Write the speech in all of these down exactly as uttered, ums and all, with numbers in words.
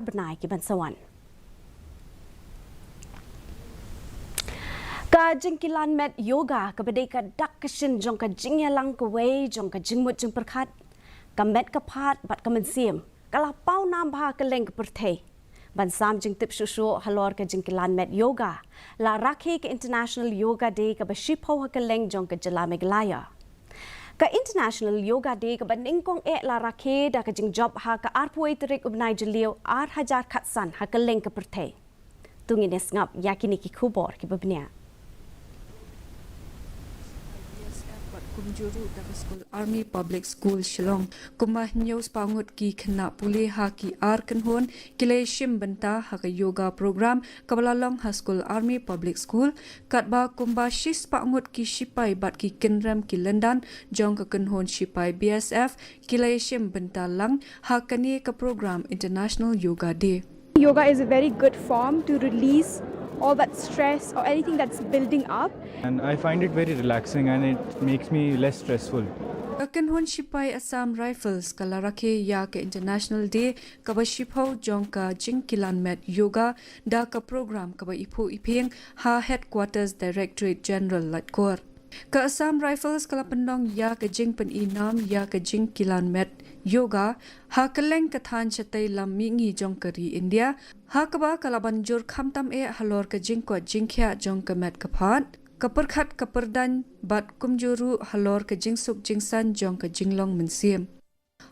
bnai ki ban sa wan. Ka jingkilan met yoga kaba dei ka dak ka shin jong ka jingïalang kawei jong ka jingmut jingpyrkhat, ka met ka phad bad ka mynsiem, ka la paw nam bha ha kylleng ka pyrthei. Ban sam jingtip shuh shuh halor ka jingkilan met yoga, la rakhe ka International Yoga Day kaba shiphew ha kylleng jong ka jylla Meghalaya. Ka International Yoga Day kaba nyngkong eh la rakhe da ka jingjop ha ka arphew tarik u bnai Jylliew ar hajar khatsan ha kylleng ka pyrthei. To ngin ïa sngap ïa kine ki khubor kiba bniah. B S F bad kumjuh ruh da ka skul Army Public School Shillong. Kumba hynñiew spah ngut ki khynnah pule ha ki ar kynhun ki la ïashim bynta ha ka yoga program kaba la long ha skul Army Public School, katba kumba shi spah ngut ki shipai bad ki kynrem ki lyndan jong ka kynhun shipai B S F ki la ïashim bynta lang ha kane ka program International Yoga Day. Yoga is a very good form to release all that stress or anything that's building up. And I find it very relaxing and it makes me less stressful. Ka kynhun shipai Assam Rifles ka la rakhe ïa ka International Day kaba shiphew jong ka jingkilan met yoga da ka program kaba iphuh iphieng ha Headquarters Directorate General Laitkor. Ka Assam Rifles ka la pynlong ïa ka jingpyni nam ïa ka jingkilan met yoga ha kylleng ka thaiñ shatei lam mihngi jong ka ri India, ha kaba ka la ban jur khamtam eh halor ka jingkoit jingkhiah jong ka met ka phad, ka pyrkhat ka pyrdaiñ bad kumjuh ruh halor ka jingsuk jingsaiñ jong ka jinglong mynsiem.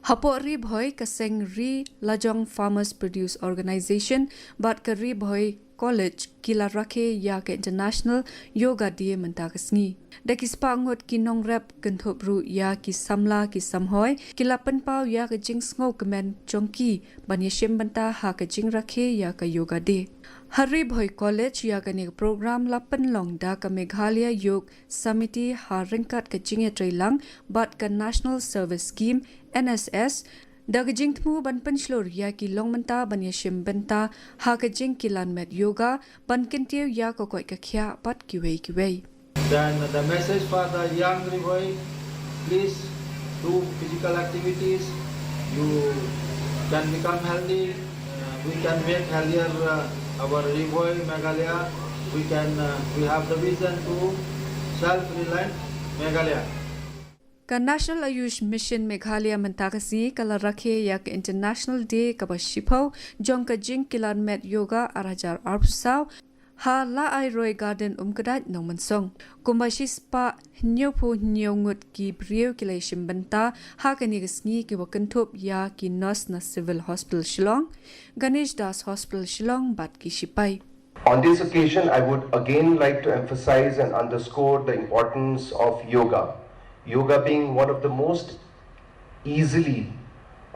Hapoh Ri Bhoi, ka seng Ri Lajong Farmers Produce Organization bad ka Ri Bhoi College ki la rakhe ïa ka International Yoga Day mynta ka sngi. Da ki spah ngut ki nongrep kynthup ruh ïa ki samla ki samhoi ki la pynpaw ïa ka jingsngew kmen jong ki ban ïashim bynta ha ka jingrakhe ïa ka Yoga Day. Ha Ri Bhoi College ïa kane ka program la pynlong da ka Meghalaya Yog Samiti ha ryngkat ka jingïatreilang bad ka National Service Scheme, N S S, da ka jingthmu ban pynshlur ïa ki long mynta ban ïashim bynta ha ka jingkilan met yoga ban kyntiew ïa ka koit ka khiah bad kiwei kiwei. Then the message for the young Ri Bhoi, please do physical activities. You can become healthy. Uh, we can make healthier uh, our Ri Bhoi Meghalaya. We can. Uh, we have the vision to self-reliant Meghalaya. Ka National Ayush Mission Meghalaya mynta ka sngi ka la rakhe ïa ka International Day kaba shiphew jong ka jingkilan met yoga ar hajar arphew saw ha La Ai Roy Garden Umkdait Nongmynsong. Kumba shi spah hynñiewphew hynñiew ngut ki briew ki la ïashim bynta ha kane ka sngi kiba kynthup ïa ki nurse na Civil Hospital Shillong, Ganesh Das Hospital Shillong bad ki shipai. On this occasion, I would again like to emphasize and underscore the importance of yoga. Yoga being one of the most easily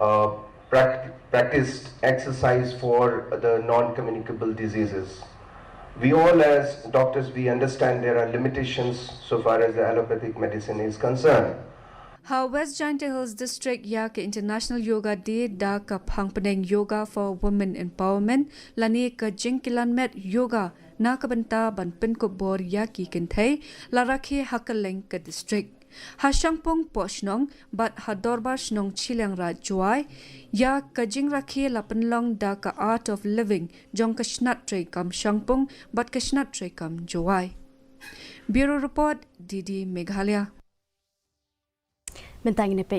uh, prac- practiced exercise for the non-communicable diseases. We all, as doctors, we understand there are limitations so far as the allopathic medicine is concerned. Ha West Jaintia Hills District ïa ka International Yoga Day da ka phang pdeng Yoga for Women Empowerment lane ka jingkilan met yoga na ka bynta ban pynkup bor ïa ki kynthei la rakhe ha kylleng ka district. Ha Shangpung Pohshnong bad ha Dorbar Shnong Chilliangraij Jowai, ïa ka jingrakhe la pynlong da ka Art of Living jong ka Shnat Treikam Shangpung bad ka Shnat Treikam Jowai. Bureau Report, D D Meghalaya. Mynta ngin ïa peit